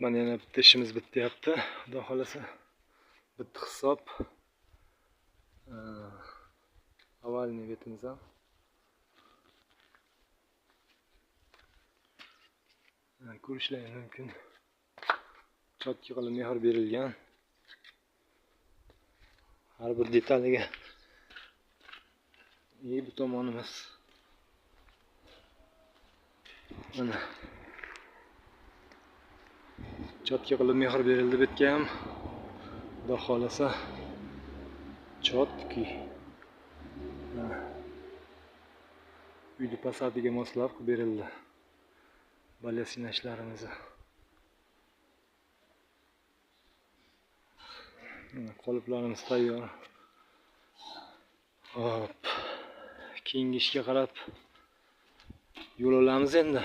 Mana yana bitta ishimiz bityapti. Xudo xolasa bitta hisob. Овальный betimiz ham. Ko'rishlaring mumkin. Chotki qilib mehr berilgan. Har bir detaliga. Bu tomonimiz. Mana chotki qilib mehr berildi bu yerga ham. Xudo xolasa chotki. Uyni fasadiga moslab qilib berildi. Balyasina ishlarimizni. Mana qoliplarimiz tayyor. Hop. Keyingi ishga qarab yo'l olamiz endi.